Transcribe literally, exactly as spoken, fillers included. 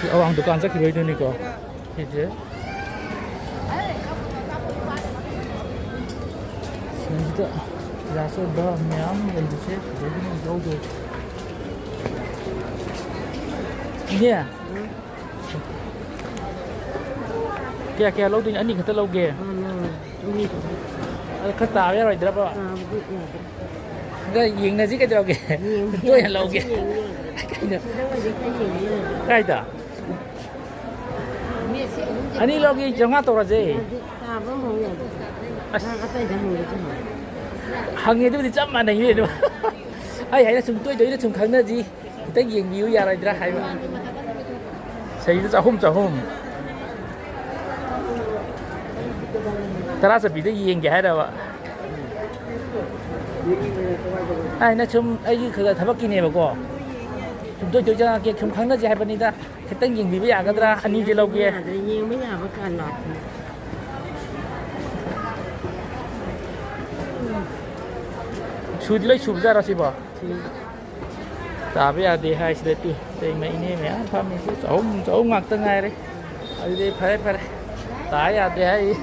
ꯑꯋꯥꯡ ꯗꯨꯀꯥꯟ ꯆꯠꯈꯤꯕꯩꯗꯨꯅꯤꯀꯣ ꯁꯤꯁꯦ꯫ ꯁꯤꯗꯩꯁꯤꯗ ꯒ꯭ꯌꯥꯁ ꯑꯣꯏꯕ ꯃꯌꯥꯝ ꯂꯩꯕꯁꯦ ꯁꯤꯗꯒꯤꯅꯦ ꯂꯧꯗꯣꯏꯁꯦ꯫ ꯏꯅꯦ, ꯀꯌꯥ ꯀꯌꯥ ꯂꯧꯗꯣꯏꯅꯣ? ꯑꯅꯤ ꯈꯛꯇ ꯂꯧꯒꯦ꯫ ꯑꯥ, ꯂꯧꯔꯣ꯫ ꯑꯅꯤ ꯈꯛꯇ꯫ ꯑꯗꯣ ꯈꯔ ꯇꯥꯕ ꯌꯥꯔꯣꯏꯗ꯭ꯔꯕ? ꯇꯥꯕꯗꯤ ꯌꯥꯗ꯭ꯔꯦ꯫ ꯈꯔ ꯌꯦꯡꯅꯁꯤ ꯀꯩꯗꯧꯔꯒꯦ? ꯌꯦꯡꯕ ꯇꯣꯏꯅ ꯌꯥꯗ꯭ꯔꯦ꯫ ꯂꯧꯒꯦ꯫ ꯌꯦꯡꯕ ꯌꯥꯗ꯭ꯔꯦ꯫ ꯀꯩꯅꯣ? ꯁꯤꯗ ꯑꯣꯏꯔꯗꯤ ꯈꯔ ꯌꯦꯡꯕ ꯌꯥꯗ꯭ꯔꯦ꯫ ꯀꯥꯏꯗ? ꯃꯦꯠꯁꯦ ꯑꯍꯨꯝꯁꯦ ꯑꯅꯤ ꯂꯧꯒꯦ, ꯆꯥꯝꯃꯉꯥ ꯇꯧꯔꯁꯦ꯫ ꯌꯥꯗꯦ, ꯇꯥꯕ ꯑꯃ ꯍꯧ ꯌꯥꯗꯦ꯫ ꯑꯁ꯫ ꯅꯪ ꯑꯇꯩꯗ ꯍꯪꯒꯦꯁꯨ ꯍꯪꯉꯨ꯫ ꯍꯪꯉꯦ, ꯑꯗꯨꯕꯨꯗꯤ ꯆꯞ ꯃꯥꯟꯅꯩꯌꯦ ꯑꯗꯨ꯫ ꯑꯩ ꯍꯥꯏꯅ ꯁꯨꯝ ꯇꯣꯏ ꯇꯣꯏꯅ ꯁꯨꯝ ꯈꯪꯅꯁꯤ꯫ ꯈꯤꯇꯪ ꯌꯦꯡꯕꯤꯌꯨ ꯌꯥꯔꯣꯏꯗ꯭ꯔꯥ ꯍꯥꯏꯕ꯫ ꯁꯤꯗ ꯆꯍꯨꯝ, ꯆꯍꯨꯝ꯫ ꯇꯔꯥ ꯆꯠꯄꯤꯗ ꯌꯦꯡꯒꯦ ꯍꯥꯏꯔꯕ? ꯑꯩꯅ ꯁꯨꯝ ꯑꯩꯒꯤ ꯈꯔ ꯈꯔ ꯊꯕꯛꯀꯤꯅꯦꯕꯀꯣ꯫ ꯁꯨꯝ ꯇꯣꯏ ꯇꯣꯏ ꯆꯪꯉꯛꯀꯦ, ꯁꯨꯝ ꯈꯪꯅꯁꯦ ꯍꯥꯏꯕꯅꯤꯗ꯫ ꯈꯤꯇꯪ ꯌꯦꯡꯕꯤꯕ ꯌꯥꯒꯗ꯭ꯔꯥ? ꯑꯅꯤꯁꯦ ꯂꯧꯒꯦ꯫ ꯌꯥꯗ꯭ꯔꯦ, ꯌꯦꯡꯕ ꯌꯥꯕ ꯀꯥ ꯂꯥꯛꯇ꯭ꯔꯦ꯫ ꯁꯨꯗꯤ ꯂꯣꯏ ꯁꯨꯕꯖꯥꯠꯔꯣ ꯁꯤꯕꯣ? ꯁꯤ ꯇꯥꯕ ꯌꯥꯗꯦ ꯍꯥꯏꯁꯤꯗ ꯇꯨ, ꯏꯇꯩꯃ ꯏꯅꯦ ꯃꯌꯥꯝ ꯐꯝꯃꯤ꯫ ꯆꯍꯨꯝ, ꯆꯍꯨꯝ ꯉꯥꯛꯇ ꯉꯥꯏꯔꯦ꯫ ꯑꯗꯨꯗꯤ ꯐꯔꯦ, ꯐꯔꯦ꯫ ꯇꯥ ꯌꯥꯗꯦ ꯍꯥꯏ꯫